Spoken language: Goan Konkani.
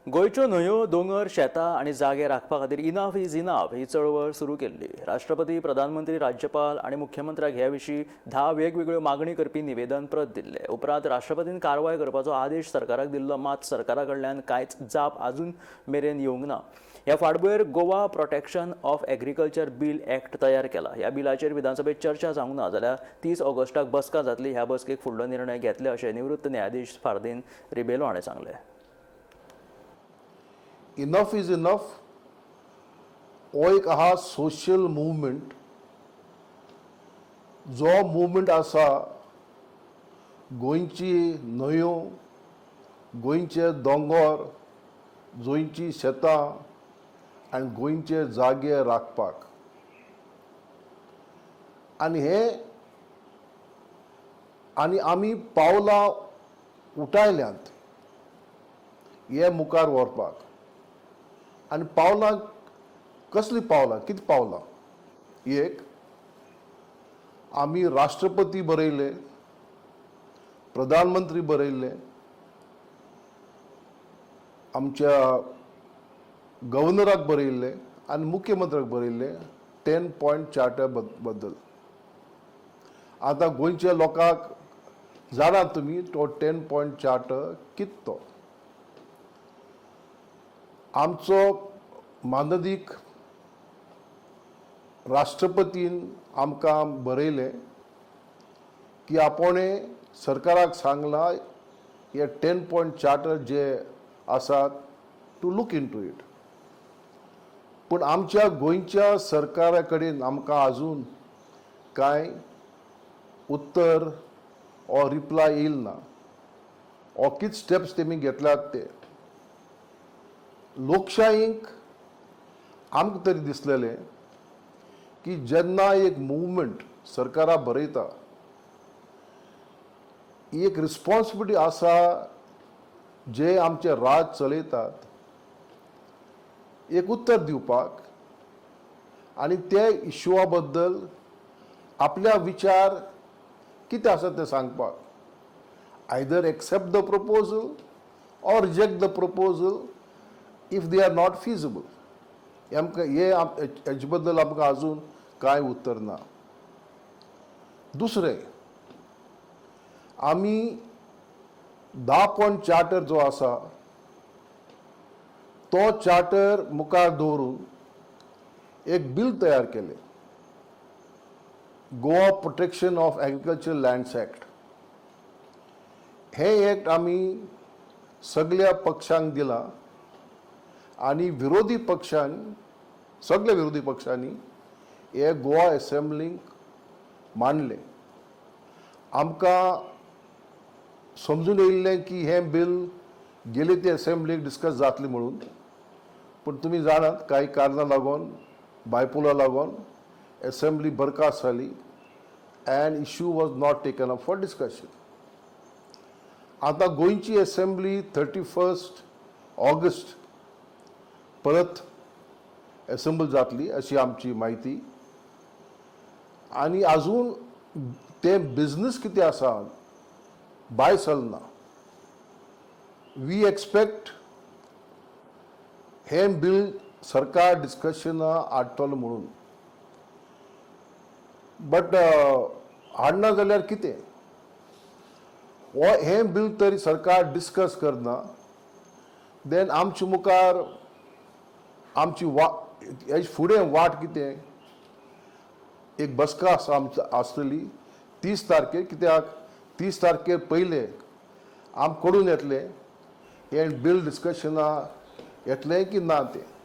गोंयच्यो न्हंयो, दोंगर, शेतां आनी जागे राखपा खातीर इनाफ is enough ही चळवळ सुरू केल्ली. राष्ट्रपती, प्रधानमंत्री, राज्यपाल आनी मुख्यमंत्र्याक हे विशीं 10 वेगवेगळ्यो मागणी करपी निवेदन प्रत दिल्ले. उपरांत राष्ट्रपतीन कारवाय करपाचो आदेश सरकाराक दिल्लो. मात सरकारा कडल्यान कांयच जाप अजून मेरेन येवंक ना. ह्या फाटभुंयेर Goa Protection of Agriculture Bill Act तयार केला. ह्या बिलाचेर विधानसभेत चर्चा जावंक ना जाल्यार 30 ऑगस्टाक बसका जातली. ह्या बसकेक फुडलो निर्णय घेतले, अशें निवृत्त न्यायाधीश फार्दीन रिबेलो हाणें सांगलें. इनफ is enough हो एक आहा सोशल मुवमेंट, जो मुवमेंट आसा गोंयची न्हंयो, गोंयचे दोंगोर, गोंयची शेतां आनी गोंयचे जागे राखपाक. आनी हे आनी आमी पावलां उठायल्यांत हे मुखार व्हरपाक. आनी पावलां कसलीं पावलां, कितें पावलां? एक, आमी राष्ट्रपती बरयले, प्रधानमंत्री बरयल्ले, आमच्या गव्हर्नराक बरयल्ले आनी मुख्यमंत्र्याक बरयल्ले 10 पॉयंट चार्टर बद्दल. आतां गोंयच्या लोकांक जाणात तुमी, तो 10 पॉयंट चार्टर कितें तो. आमचो मानदीक राष्ट्रपतीन आमकां बरयलें की आपोणे सरकाराक सांगलां हे 10 पॉयंट चार्टर जे आसात, to look into it. पूण आमच्या गोंयच्या सरकारा कडेन आमकां अजून कांय उत्तर ऑर रिप्लाय येयल ना, ऑर कित स्टेप्स तेमी घेतल्यात ते. लोकशाहीक आमकां तरी दिसलेलें की जेन्ना एक मुवमेंट सरकारा बरयता, ही एक रिस्पॉन्सिबिलिटी आसा जे आमचे राज चलयतात, एक उत्तर दिवपाक आनी ते इशुआ बद्दल आपल्या विचार कितें आसा ते सांगपाक, either accept the proposal or reject the proposal if they are not feasible. आमकां हे हेजे बद्दल आमकां अजून कांय उत्तर ना. दुसरें, आमी 10 पॉयंट चार्टर जो आसा, तो चार्टर मुखार दवरून एक बील तयार केलें, Goa Protection of Agriculture Lands Act. हे एक्ट आमी सगल्या पक्षांक दिलां आनी विरोधी पक्षान, सगल्या विरोधी पक्षांनी हे गोवा एसेंब्लीक मांडलें. आमकां समजून येयल्लें की हें बील गेले ते एसेंब्लीक डिस्कस जातलें म्हणून, पूण तुमी जाणात, कांय कारणां लागून, बायपोला लागून एसेंब्ली बरखास्त जाली and issue was not taken up for discussion. आतां गोंयची एसेंब्ली 31 ऑगस्ट परत एसेंबल जातली अशी आमची म्हायती. आनी अजून तें बिजनस कितें आसा भायर सरना. We expect हें बील सरकार डिस्कशना हाडटलो म्हणून, बट हाडना जाल्यार कितें हो हें बील तरी सरकार डिस्कस करना, देन आमचे मुखार आमची वा हेजे फुडें वाट कितें? एक बसका आसा आमची आसतली 30 तारखेर, कित्याक 30 तारखेर पयले आम करून येतलें हें बील डिस्कशना येतलें की ना तें.